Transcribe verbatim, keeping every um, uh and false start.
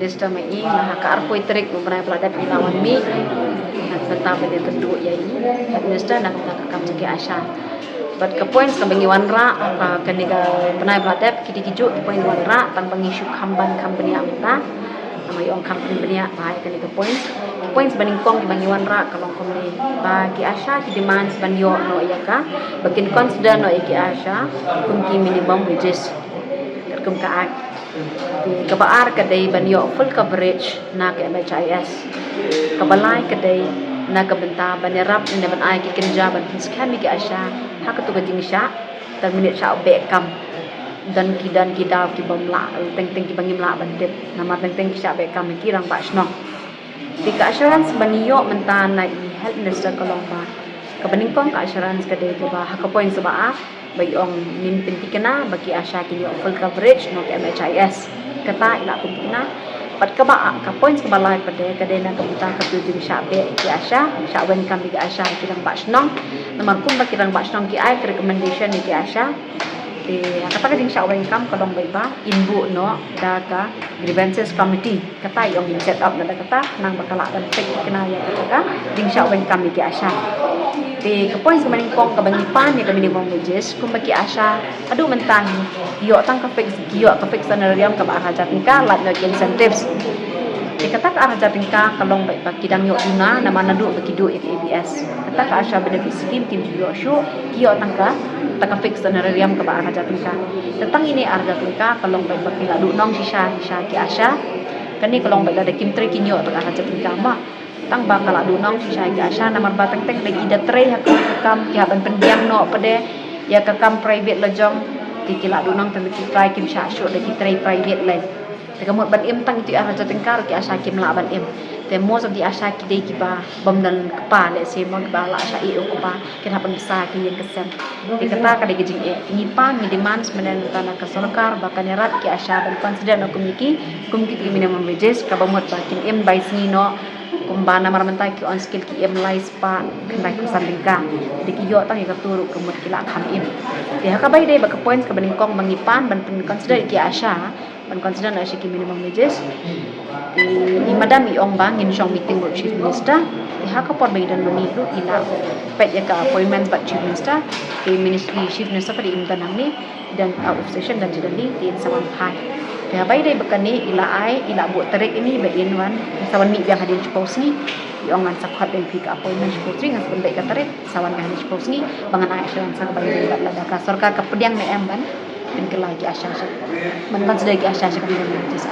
Minister ma i, na ha ka arphew tarik u bnai ba la dep i la wan mih na ka bynta ban ïakynduh ïa i Health Minister na ka bynta ka kam jong ki ASHA. Bad ka points kaba ngi wanrah ha kane ka bnai ba la dep, ki dei kijuh ki points wanrah, tang ba ngi shu kham ban kham bniah mynta. Namar i ong kham bniah ba ha kane ka points. Ki points ba nyngkong kiba ngi wanrah ka long kumne, ba ki ASHA ki demands ban ïoh noh ïa ka, ba kin consider noh ïa ki ASHA kum ki minimum wages, katkum ka Act. Te kaba ar ka dei ban ïoh full coverage na ka MHIS. Kaba lai ka dei na ka bynta ban ïarap ne ban ai ki kynja ban pynskhem ïa ki ASHA ha katu ka jingshah, tang minit shah beh kam. Don ki, don ki daw ki bym lah, teng teng kiba ngim lah ban tip namar teng teng ki shah beh kam ki rangbah shnong. Te ka assurance ba ngi ïoh mynta na i Health Minister ka long ba, kaba nyngkong ka assurance ka dei kaba ha ka points ba ar, ba i ong ngin pynthikna ba ki ASHA kin ïoh full coverage na ka MHIS. Kata i la pynthikna. Bad kaba, ka points kaba lai pat de ka dei na ka bynta katu jingshah beh ïa ki ASHA, shah weng kam ïa ki ASHA ki rangbah shnong. Namar kumba ki rangbah shnong ki ai ka recommendation ïa ki ASHA. Te kata ka jingshah weng kam ka long beit ba in buh noh da ka grievances committee. Kata i ong in set up noh da kata, nang ba ka lah ban peit thikna ïa kata ka jingshah weng kam ïa ki ASHA. Te ka points kaba nyngkong kaba ngi pan ïa ka minimum wages, kumba ki ASHA haduh mynta ngi ïoh tang ka fix, ki ïoh ka fixed honorarium kaba ar hajar tyngka, lait noh ki incentives. Te kata ka ar hajar tyngka ka long beit ba ki dang ïoh duna namar naduh ba ki duh ïa ka ABS. Kata ka ASHA benefit scheme kim ju ïoh shuh, ki ïoh tang ka, tang ka fixed honorarium kaba ar hajar tyngka. Te tang ine ar hajar tyngka ka long beit ba ki la duh nong shisha shisha ki ASHA. Kane ka long beit lada kim trei kin ïoh tang ar hajar tyngka ma. Tang ba ka la duh nong shisha ki ASHA namar ba teng teng da ki da trei ha ka kam ki hap ban pynbiang noh pat de ïa ka kam private la jong. Te ki la duh nong tang da ki trai kim shah shuh da ki trei private lei. Te ka mut ban im tang ïa ki ar hajar tyngka ruh ki ASHA kim lah ban im. Te most of the ASHA ki dei kiba bym don kpa, lehse mo kiba la shah ïeh u kpa, ki hap ban bsa ki ïing ki sem. Te kata ka dei ka jingeh. Ngi pan, ngi demand mynne na ka sorkar ba kan ïarap ki ASHA ban consider noh kum ïa ki, kum ki minimum wages, kaba mut ba kin im bai sngi noh, kumba namar mynta ki on skill ki im lai spah khyndai phew san tyngka. Te ki ïoh tang ïa katu ruh ka mut ki la kham im. Te ha kaba ïadei bad ka points kaba nyngkong ba ngi pan ban pyn consider ïa ki ASHA, ban consider noh sha ki minimum wages. Te i madam i ong ba ngin shong meeting bad Chief Minister. Te ha ka por ba i don ma ngi ruh i la peit ïa ka appointment bad Chief Minister. Te Minister, Chief Minister pat im don hangne, i don out of session, don sha Delhi, te in sa wan phai. Te haba ïadei bad kane i la ai, i la buh tarik ine ba in wan, in sa wan mih biang hadien shiphew sngi. I ong ngan sa khot biang phi ka appointment shiphew sngi, ngan sa pynbeit ka tarik, sa wan biang hadien shiphew sngi ba ngan ai assurance ha kaba ïadei bad lada ka sorkar ka pdiang ne em ban pynkylla ki ASHA sha, ban consider ki ASHA sha ka minimum wages.